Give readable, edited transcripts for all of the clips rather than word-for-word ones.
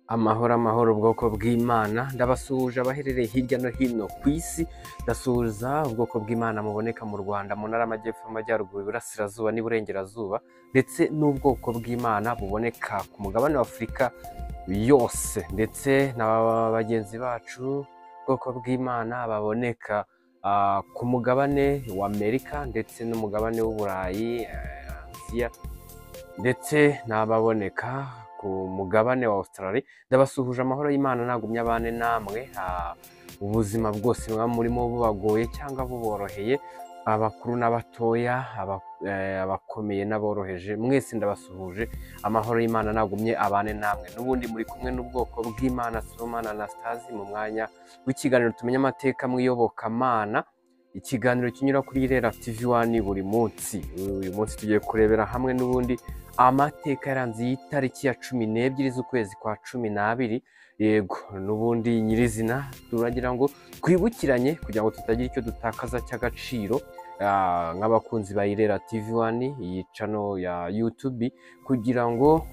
Amahoro amahoro ubwoko bw'Imana, ndabasuhuje abaherereye hirya no hino ku isi, ndasuhuza ubwoko bw'Imana muboneka mu Rwanda, mu ntara y'Amajyepfo, Amajyaruguru, Iburasirazuba n'Iburengerazuba, ndetse n'ubwoko bw'Imana buboneka ku mugabane wa Afurika yose, ndetse na bagenzi bacu ubwoko bw'Imana baboneka ku mugabane wa Amerika ndetse n'umugabane w'Uburayi, Aziya, ndetse n'ababoneka ku mugabane wa Australia. Ndabasuhuje, amahoro y'Imana nagumye abane namwe, ubuzima bwose mwaba murimo bubagoye cyangwa buboroheye, abakuru n'abatoya, abakomeye n'aboroheje, mwese ndabasuhuje, amahoro y'Imana nagumye abane namwe. N'ubundi muri kumwe n'ubwoko bw'Imana, Sibomana Anastase, mu mwanya w'ikiganiro Tumenye Amateka mu Iyobokamana, ikiganiro kinyura kuri Irera TV 1 buri munsi. Uyu munsi tugiye kurebera hamwe n'ubundi amateka yaranze iyi tariki ya 12 z'ukwezi kwa 12. Yego, n'ubundi nyirizina turagira ngo twibukiranye kugira ngo tutagira icyo dutakaza cy'agaciro, nk'abakunzi ba Irera TV 1, iyi channel ya YouTube, kugira ngo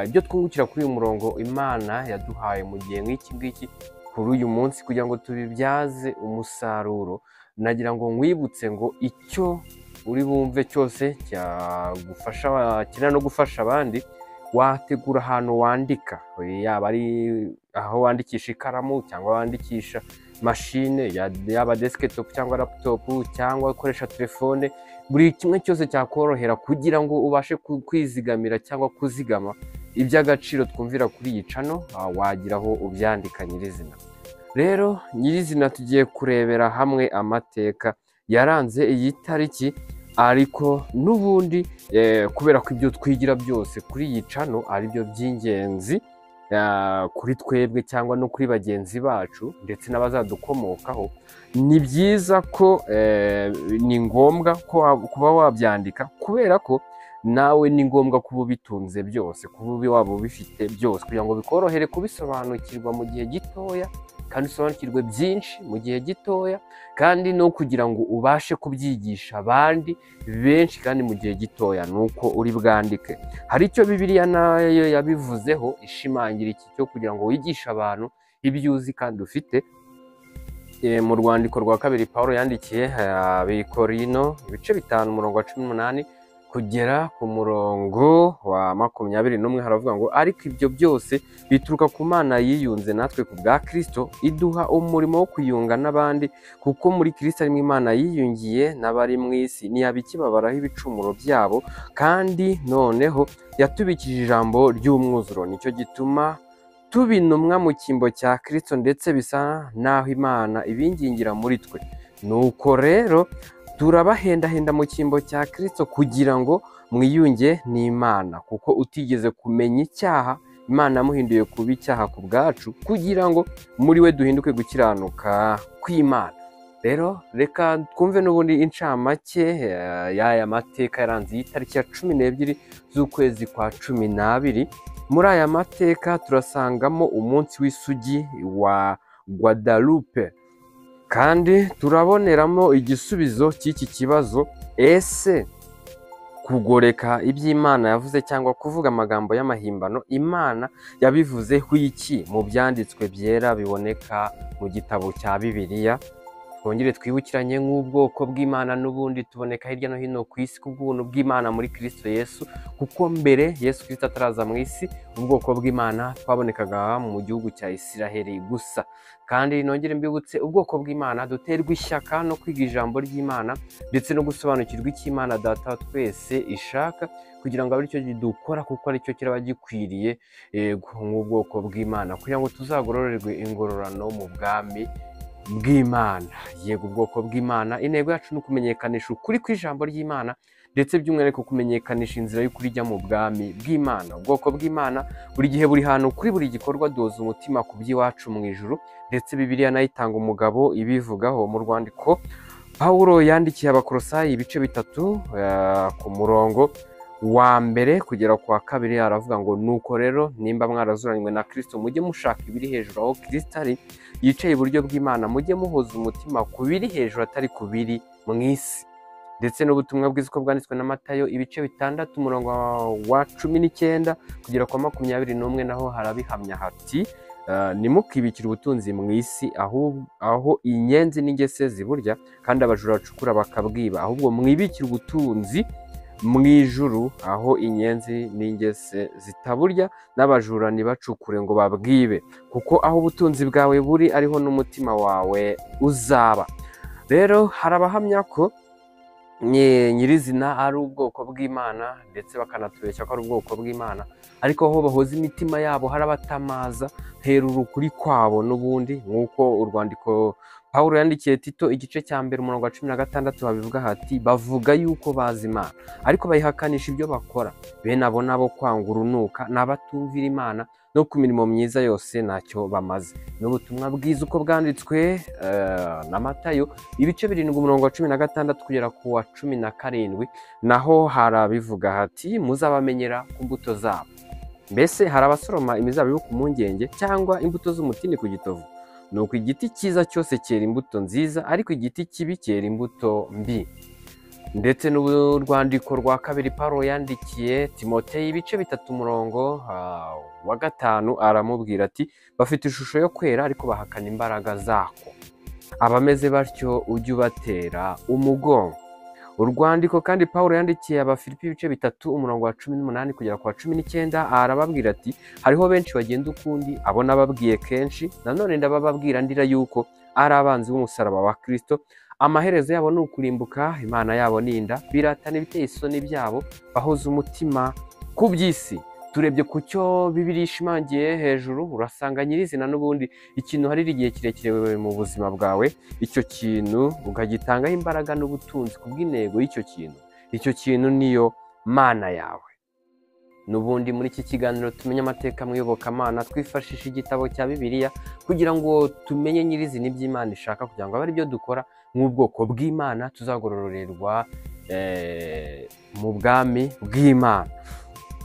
ibyo twungukira kuri uyu murongo Imana yaduhaye mu gihe nk'iki ngiki kuri uyu munsi, kugira ngo tubibyaze umusaruro. Nagira ngo nkwibutse ngo icyo uri bumve cyose cyagufasha, wakenera no gufasha abandi, wategura ahantu wandika, yaba ari aho wandikisha ikaramu cyangwa wandikisha mashine, yaba desktop cyangwa laptop cyangwa ukoresha telefone, buri kimwe cyose cyakorohera kugira ngo ubashe kwizigamira cyangwa kuzigama iby'agaciro twumvira kuri iyi channel, wagira aho ubyandika nyirizina. Rero nyirizina tugiye kurebera hamwe amateka yaranze iyi tariki, ariko n'ubundi kubera ko ibyo twigira byose kuri iyi channel ari byo by'ingenzi kuri twebwe cyangwa no kuri bagenzi bacu ndetse n'abazadukomokaho, ni byiza ko ni ngombwa ko kuba wabyandika, kubera ko nawe ni ngombwa kuba ubitunze byose, kuba waba ubifite byose, kugira ngo bikorohere kubisobanukirwa mu gihe gitoya, kandi usobanukirwe byinshi mu gihe gitoya, kandi no kugira ngo ubashe kubyigisha abandi benshi kandi mu gihe gitoya, nuko uri bwandike. Hari icyo Bibiliya nayo yabivuzeho, ishimangira iki cyo kugira ngo wigishe abantu ibyo uzi kandi ufite. Mu rwandiko rwa kabiri Pawulo yandikiye Abikorino, ibice 5, umurongo wa 18 kugera ku murongo wa 21, haravuga ngo: ariko ibyo byose bituruka ku Mana yiyunze natwe ku bwa Kristo, iduha umurimo wo kwiyunga n'abandi, kuko muri Kristo arimo Imana yiyungiye n'abari mu isi, ntiyabikibabaraho ibicumuro byabo, kandi noneho yatubikije ijambo ry'umwuzuro. Nicyo gituma tubinumwa mu cyimbo cya Kristo, ndetse bisa n'aho Imana ibingingira muri twe. Nuko rero turabahendahenda mu cyimbo cya Kristo kugira ngo mwiyunge n'Imana, kuko utigeze kumenya icyaha, Imana yamuhinduye kuba icyaha ku bwacu, kugira ngo muri we duhinduke gukiranuka kw'Imana. Rero reka twumve n'ubundi incamake y'aya mateka yaranze iyi tariki ya 12 z'ukwezi kwa 12. Muri aya mateka turasangamo umunsi w'isugi wa Guadalupe, kandi turaboneramo igisubizo cy'iki kibazo: ese kugoreka iby'Imana yavuze cyangwa kuvuga amagambo y'amahimbano, Imana yabivuzeho iki mu byanditswe byera biboneka mu gitabo cya Bibiliya? Twongere twibukiranye nk'ubwoko bw'Imana n'ubundi tuboneka hirya no hino ku isi kubw'ubuntu bw'Imana muri Kristo Yesu, kuko mbere Yesu Kristo ataraza mu isi, ubwoko bw'Imana twabonekaga mu gihugu cya Isiraheli gusa. Kandi nongere mbibutse, ubwoko bw'Imana duterwa ishyaka no kwiga ijambo ry'Imana ndetse no gusobanukirwa icyo Imana Data wa twese ishaka, kugira ngo abe aricyo dukora, kuko aricyo kiraba gikwiriye nk'ubwoko bw'Imana, kugira ngo tuzagororerwe ingororano mu bwami bw'Imana. Yego, ubwoko bw'Imana, intego yacu ni ukumenyekanisha ukuri kw'ijambo ry'Imana, ndetse by'umwihariko kumenyekanisha inzira y'ukuri ijya mu bwami bw'Imana. Ubwoko bw'Imana buri gihe, buri hantu, kuri buri gikorwa, duhoza umutima ku by'iwacu mu ijuru, ndetse Bibiliya nayo itanga umugabo ibivugaho mu rwandiko Pawulo yandikiye Abakolosayi, ibice 3, ku murongo wa 1 kugera ku wa 2, aravuga ngo: nuko rero nimba mwarazuranywe na Kristo, mujye mushaka ibiri hejuru aho Kristo ari, yicaye iburyo bw'Imana, mujye muhoza umutima ku biri hejuru atari ku biri mu isi. Ndetse n'ubutumwa bwiza uko bwanditswe na Matayo ibice 6 umurongo wa 19 kugera kwa 21 naho harabihamya hati nimukibikire ubutunzi mu isi aho inyenzi n'ingese ziburya kandi abajura bacukura bakabwiba, ahubwo mwibikire ubutunzi mu ijuru aho inyenzi n'ingese zitaburya n'abajura ntibacukure ngo babwibe, kuko aho ubutunzi bwawe buri ariho n'umutima wawe uzaba. Rero hari abahamya ko nyirizina ari ubwoko bw'Imana, ndetse bakanatubeshya ko ari ubwoko bw'Imana, ariko aho bahoza imitima yabo harabatamaza herura ukuri kwabo n'ubundi, nk'uko urwandiko Pawulo yandikiye Tito igice cya 1 umurongo wa 16 babivuga hati bavuga yuko bazi Imana ariko bayihakanisha ibyo bakora, bene abo nabo kwanga urunuka n'abatumvira Imana no ku mirimo myiza yose ntacyo bamaze. N'ubutumwa bwiza uko bwanditswe na Matayo ibice 7 umurongo wa 16 kugera ku wa 17 naho harabivuga hati muzabamenyera ku mbuto zabo. Mbese hari abasoroma imizabibu ku mpungenge cyangwa imbuto z'umutini ku gitovu? Nuko igiti cyiza cyose cyera imbuto nziza, ariko igiti kibi cyera imbuto mbi. Ndetse n'urwandiko rwa 2 Pawulo yandikiye Timoteyo ibice 3 umurongo wa 5 aramubwira ati bafite ishusho yo kwera ariko bahakana imbaraga zako, abameze batyo ujye ubatera umugongo. Urwandiko kandi Pawulo yandikiye Abafilipi ibice 3 umurongo wa 18 kugera ku wa 19 arababwira ati hariho benshi bagenda ukundi, abo nababwiye kenshi, nanone ndabababwira ndira yuko ari abanzi b'umusaraba wa Kristo, amaherezo yabo ni ukurimbuka, Imana yabo ni inda, biratana ibiteye isoni byabo, bahoza umutima ku by'isi. Turebye ku cyo Bibiliya ishimangiye hejuru, urasanga nyirizina n'ubundi ikintu harira igihe kirekire mu buzima bwawe, icyo kintu ukagitangaho imbaraga n'ubutunzi kubw'intego y'icyo kintu, icyo kintu niyo mana yawe. N'ubundi muri iki kiganiro tumenye amateka mu iyobokamana twifashisha igitabo cya Bibiliya kugira ngo tumenye nyirizina iby'Imana ishaka, kugira ngo abe aribyo dukora nk'ubwoko bw'Imana tuzagororerwa mu bwami bw'Imana.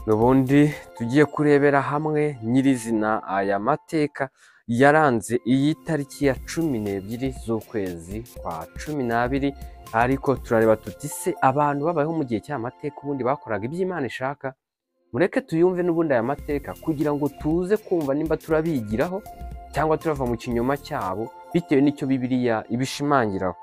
N'ubundi tugiye kurebera hamwe nyirizina aya mateka yaranze iyi tariki ya 12 z'ukwezi kwa 12, ariko turareba tuti se abantu babayeho mu gihe cy'amateka ubundi bakoraga iby'Imana ishaka? Mureke tuyumve n'ubundi aya mateka kugira ngo tuze kumva nimba turabigiraho cyangwa turava mu kinyoma cyabo bitewe n'icyo Bibiliya ibishimangiraho.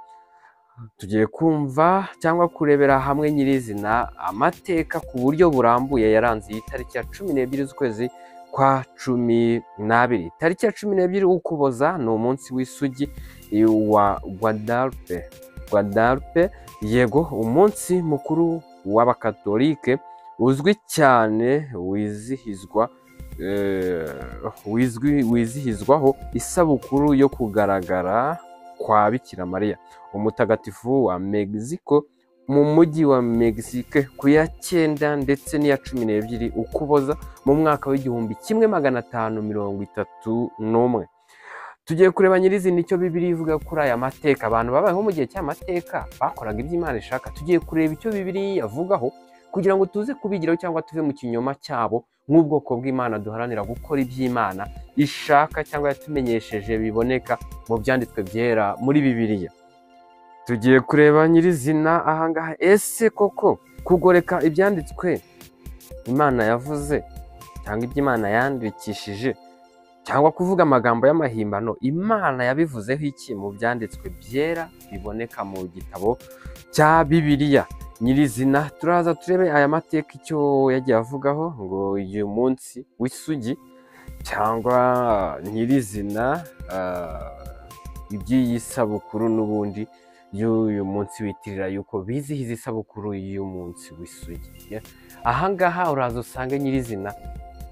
Tugiye kumva cyangwa kurebera hamwe nyirizina amateka ku buryo burambuye yaranze iyi tariki ya 12 z'ukwezi kwa 12. Tariki ya 12 Ukuboza ni umunsi w'isugi wa Guadalupe, yego, umunsi mukuru w'Abakatolike uzwi cyane wizihizwaho isabukuru yo kugaragara kwa Bikira Mariya umutagatifu wa Mexico mu mujyi wa Mexique ku ya 9 ndetse n'iya 12 Ukuboza mu mwaka w'1531. Tugiye kureba nyirizina icyo Bibiliya ivuga kuri aya mateka. Abantu babayeho mu gihe cy'amateka bakoraga iby'Imana ishaka. Tugiye kureba icyo Bibiliya ivugaho kugira ngo tuze kubigiraho cyangwa tuve mu kinyoma cyabo nk'ubwoko bw'Imana duharanira gukora iby'Imana ishaka cyangwa yatumenyesheje biboneka mu byanditswe byera muri Bibiliya. Tugiye kureba nyirizina ahangaha, ese koko kugoreka ibyanditswe Imana yavuze cyangwa iby'Imana yandikishije cyangwa kuvuga amagambo y'amahimbano, Imana yabivuzeho iki mu byanditswe byera biboneka mu gitabo cya Bibiliya? Nyirizina turaza turebe aya mateka icyo yagiye avugaho ngo uyu munsi w'isugi cyangwa nyirizina iby'iyi sabukuru n'ubundi y'uyu munsi witirira yuko bizihiza isabukuru y'umunsi w'isugi. Ahangaha uraza usange nyirizina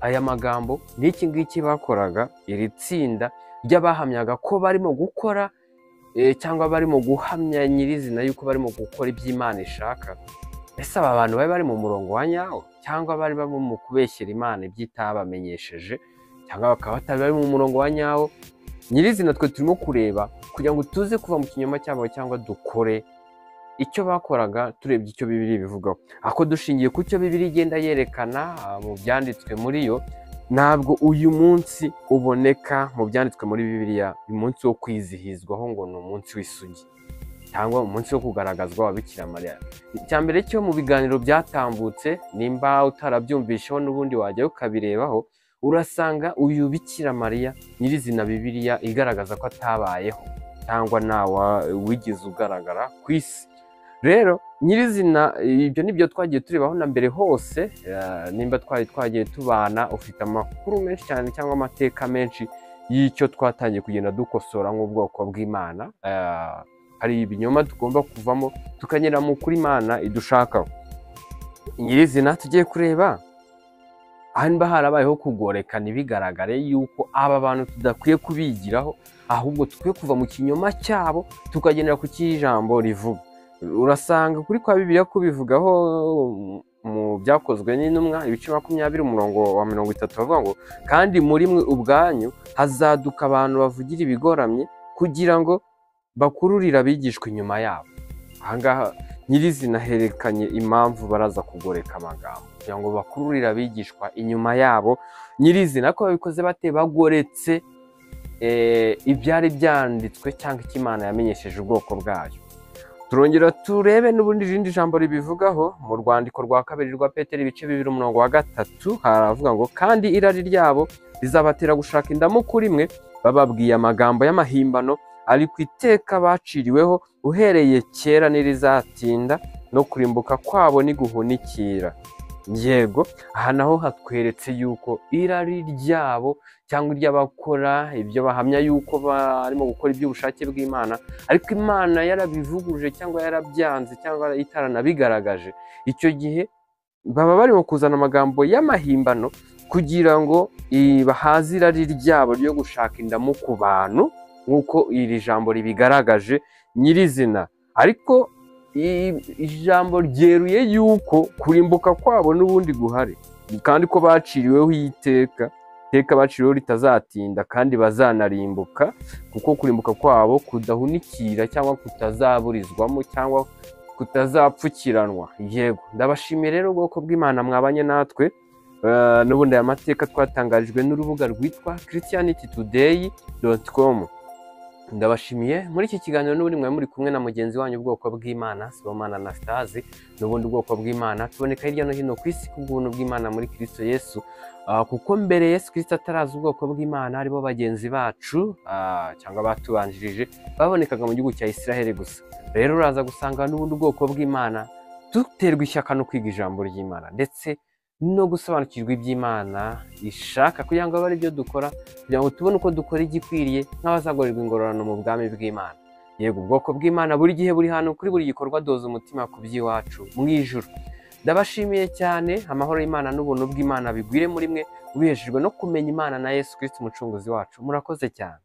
aya magambo n'iki ngiki bakoraga, iri tsinda ry'abahamyaga ko barimo gukora cyangwa barimo guhamya nyirizina yuko barimo gukora iby'Imana ishaka. Ese aba bantu bari bari mu murongo wa nyawo cyangwa bari bari mu kubeshyera Imana ibyitabamenyesheje, cyangwa bakaba batari bari mu murongo wa nyawo? Nyirizina twe turimo kureba kugira ngo tuze kuva mu kinyoma cyabo cyangwa dukore icyo bakoraga turebye icyo Bibiliya ibivugaho. Ako dushingiye ku cyo Bibiliya igenda yerekana mu byanditswe muri yo, ntabwo uyu munsi uboneka mu byanditswe muri Bibiliya, umunsi wo kwizihizwaho ngo ni umunsi w'isugi. cyangwa umunsi wo kugaragazwa wa Bikira Mariya. Icya mbere cyo mu biganiro byatambutse, nimba utarabyumvisheho n'ubundi wajyayo ukabirebaho, urasanga uyu Bikira Mariya nyirizina Bibiliya igaragaza ko atabayeho cyangwa ntawe wigeze ugaragara ku isi. Rero nyirizina ibyo nibyo twagiye turebaho na mbere hose. Nimba twari twagiye tubana, ufite amakuru menshi cyane cyangwa amateka menshi y'icyo twatangiye kugenda dukosora nk'ubwoko bw'Imana. Hari ibinyoma tugomba kuvamo tukagera mu kuri Imana idushakaho. Nyirizina tugiye kureba niba harabayeho kugoreka ntibigaragare yuko aba bantu tudakwiye kubigiraho, ahubwo dukwiye kuva mu kinyoma cyabo tukagendera ku cy'ijambo rivuga. Urasanga kuri kwa Bibiliya kubivugaho mu Byakozwe n'Intumwa ibice 20 umurongo wa 30, bavuga ngo kandi muri mwe ubwanyu hazaduka abantu bavugira ibigoramye kugira ngo bakururire abigishwa inyuma yabo. Ahangaha nyirizina herekanye impamvu baraza kugoreka amagambo kugira ngo bakururire abigishwa inyuma yabo. Nyirizina ko babikoze bate? Bagoretse ibyari byanditswe cyangwa icyo Imana yamenyesheje ubwoko bwayo. Turongera turebe n'ubundi irindi jambo ribivugaho mu rwandiko rwa kabiri rwa Petero ibice 2 umurongo wa 3, haravuga ngo kandi irari ryabo rizabatera gushaka indamu kuri mwe, bababwiye amagambo y'amahimbano, ariko iteka baciriweho uhereye kera nirizatinda, no kurimbuka kwabo niguhunikira. Yego, aha naho hatweretse yuko irari ryabo cyangwa iry'abakora ibyo bahamya yuko barimo gukora iby'ubushake bw'Imana, ariko Imana yarabivuguruje cyangwa yarabyanze cyangwa itaranabigaragaje, icyo gihe baba barimo kuzana amagambo y'amahimbano kugira ngo bahaze irari ryabo ryo gushaka indamu ku bantu, nk'uko iri jambo ribigaragaje nyirizina. Ariko ijambo ryeruye yuko kurimbuka kwabo n'ubundi guhari, kandi ko baciriweho iteka, iteka baciriweho ritazatinda kandi bazanarimbuka, kuko kurimbuka kwabo kudahunikira cyangwa kutazaburizwamo cyangwa kutazapfukiranwa. Yego, ndabashimiye rero ubwoko bw'Imana mwabanye natwe. N'ubundi aya mateka twatangarijwe n'urubuga rwitwa christianitytoday.com. Ndabashimiye muri iki kiganiro n'ubundi mwari muri kumwe na mugenzi wanyu ubwoko bw'Imana Sibomana Anastase. N'ubundi ubwoko bw'Imana tuboneka hirya no hino ku isi kubw'ubuntu bw'Imana muri Kristo Yesu. Kuko mbere Yesu Kristo ataraza ubwoko bw'Imana aribo bagenzi bacu cyangwa batubanjirije babonekaga mu gihugu cya Israel gusa. Rero uraza gusanga n'ubundi ubwoko bw'Imana duterwa ishyaka no kwiga ijambo ry'Imana ndetse no gusobanukirwa iby'Imana ishaka, kugira ngo abe ari byo dukora, kugira ngo tubone uko dukora igikwiriye nk'abazagorerwa ingororano mu bwami bw'Imana. Yego, ubwoko bw'Imana buri gihe buri hantu kuri buri gikorwa doza umutima ku by'iwacu mu ijuru. Ndabashimiye cyane, amahoro y'Imana n'ubuntu bw'Imana bigwire muri mwe, ubiheshejwe no kumenya Imana na Yesu Kristo umucunguzi wacu. Murakoze cyane.